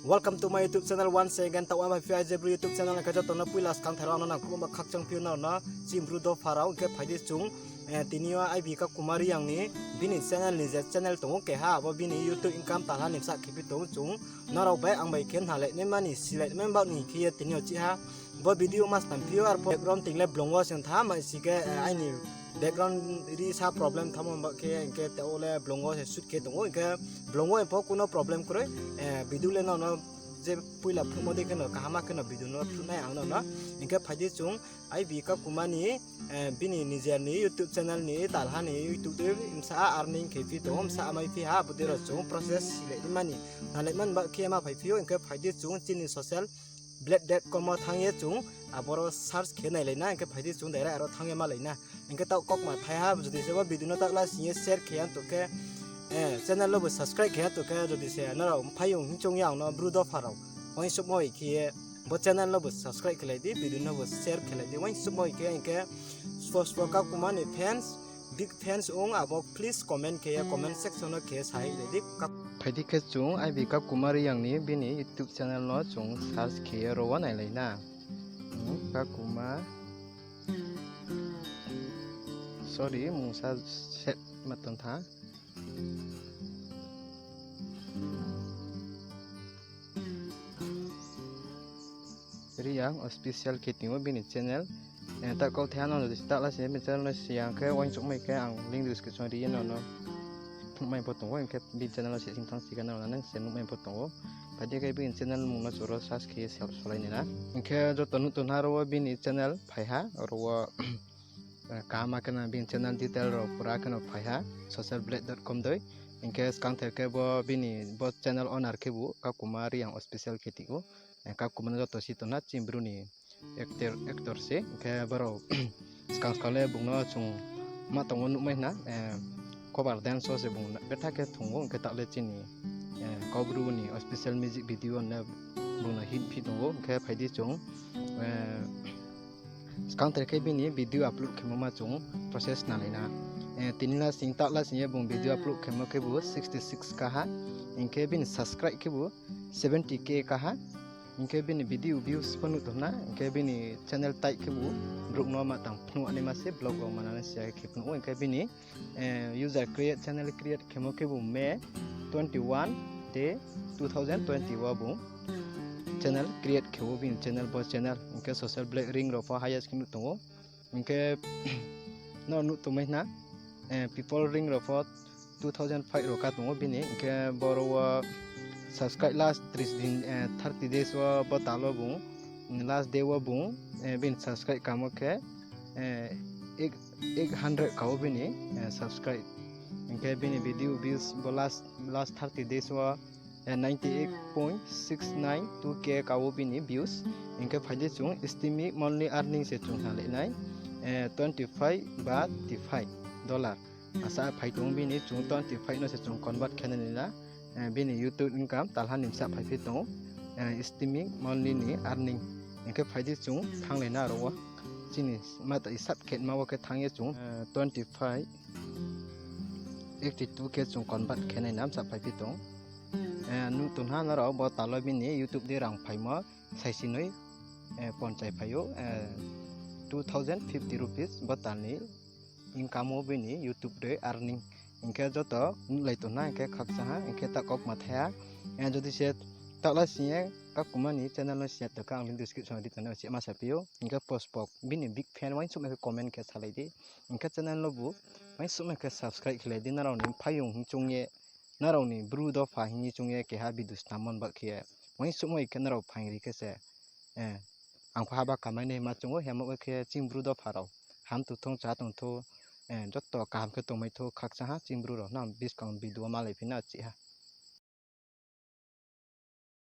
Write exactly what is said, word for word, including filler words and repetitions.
Welcome to my YouTube channel once again. Taoh ama phi ai je Bru YouTube channel khe joto no poila skang thai rao ang no nangkhruh ba khakchang phi nrao no chini Bru dopha rao hing khe phai di chung, eh, tini yo I B Kakuma Reang ni bini channel ni je channel tong ou keha, abo bini YouTube income talha ni bsa khe phi tong ou chung. Nrao bai ang bai khe nalai nai mani, silai nai mani baoh ni khe ye tini yo chih ha. Bo video mas tam phi ou, arpho background ting le blong wo se tha, mai si khe, eh, aini background ri sa problem thamo ba khe, hing khe tao le blong wo se shoot khe tong ou, hing khe blong wo pho kuno problem kroi, eh, video le nrao no je poila phnuhmo dei khe no kaham khe no video no phnuh nai ang nrao no. Hing khe phai di chung I B Kakuma ni, eh, bini nijer ni YouTube channel ni talha ni YouTube dei bsa earning khe phi tong ou, bsa amai phi ha, abo dei rao chung process silai nai mani, nalai mani ba khe ma phai phi ou, hing khe phai di chung chini social blade dot com wo thanng ye chung aboro search khe nailai na, hing khe phai di chung direct aro thanng ye malai na. Hing khe taoh kaukma thai ha, jodi se bo video no taoh la sing ye share khe ya tong khe, eh, channel no bo subscribe khe ya tong khe, jodi se nrao mphaiyong hing choung ye ang no Bru dopha rao, uaingsouhmo hai khe ye bo channel no bo subscribe khelai di, video no bo share khelai di, uaingsouhmo hai khe, hing khe spo spo Kakuma ni fans, big fans ong abo please comment khe ye comment section no khe sa hai lai di. Phai di khe chung I B Kakuma Reang ni bini YouTube channel no chung search khe ye ro wo nailai na. Hmm, Kakuma. Sorry, mungsa set ma tong tha. Reang Official khe tong ou bini channel. Eh, taoh kauthai ha no jodi se taoh la se bini channel no si ya khe uaingsouhmai khe ang link description ri ye nrao no nuhmai pho tong ou, hing khe bini channel no se sing thanng si khe nrao no nang se nuhmai pho tong ou. Phai di khe bini channel mung no chung ro search khe ye se solai nai na. Hing khe joto nuh tong ha ro wo bini channel phai ha, ro wo, eh, kaham khe no bini channel detail rao pura khe no phai ha, social blade dot com dei. Hing khe skangther khe bo bini bo channel owner khebu Kakuma Reang Official khe tong ou. Eh, Kakuma no joto si tong na chini Bru ni actor, actor se. Hing khe brao skang skang le bung no chung ma tong wo nuhmai na, eh, cover dance wo se bung betha khe thung ou, hing khe taoh le chini, eh, Kaubru ni official music video no bung no hit phi tong ou, hing khe phai di chung, eh, skangther khe bini video upload khemo ma chung process nalai na. Eh, tini la sing taoh la sing ye bung video upload khemo khebu sixty six K ha, hing khe bini subscribe khebu seventy K ka ha. Hing khe bini video views pho nuh tong na, hing khe bini channel type khebu brouh no ma tang phnuh naima se vlog rao manang si ya khe phnuh ou, hing khe bini, eh, user create, channel create khemo khebu May twenty one de two thousand twenty wo bung channel create khe ou, bini channel bo channel, hing khe social blade ring rao pho highest khe nuh tong ou. Hing khe nrao nuh tongmai na, eh, people ring rao pho two thousand five rao ka tong ou bini, hing khe boro wo subscribe last tris din, eh, thirty days wo bo tal wo bung, last day wo bung, eh, bini subscribe kamo khe, eh, eight, eight hundred ka ou bini, eh, subscribe. Hing khe bini video views bo last, last thirty days wo, eh, ninety eight point six nine two K ka ou bini views. Hing khe phai di chung estimate monthly earning se chung nalai nai, eh, twenty five ba thirty five dollar. Asa phai tong bini chung twenty five no se chung convert khe nai na, eh, bini YouTube income talha ni bsa phai phi tong ou, eh, estimate monthly ni earning. Hing khe phai di chung thanng lai na ro wo. Chini mata isap khe ma wo khe thanng ye chung, eh, twenty five, eighty two khe chung convert khe nai na bsa phai phi tong. Eh, nuh tong ha nrao bo tal wo bini YouTube de rang phaimo saisi noi, eh, ponchai phai ou, eh, two thousand fifty rupees bo tal ni income ou bini YouTube de earning. Hing khe joto nuhlai tong na, hing khe khakchang ha, hing khe taoh kaukma thai ha. Eh, jodi se taoh la sing ye Kakuma ni channel no si ya tong khe ang link description ri tong nai, se ma sa phi ou. Hing khe post pok bini big fan uaingsouhmai khe comment khe salai di. Hing khe channel no bu uaingsouhmai khe subscribe khelai di, nrao ni mphaiyong hing choung ye, nrao ni Bru dopha hing ye choung ye keha video snam mon ba khe ye, uaingsouhmai khe nrao phaing ri khe se, eh, ang pho haba kamai nai ma choung ou, hemo khe chini Bru dopha rao ham tongthou, chá tongthou, eh, joto kaham khe tongmai thou, khakchang ha chini Bru rao, nang buskang video malai phi na chih ha.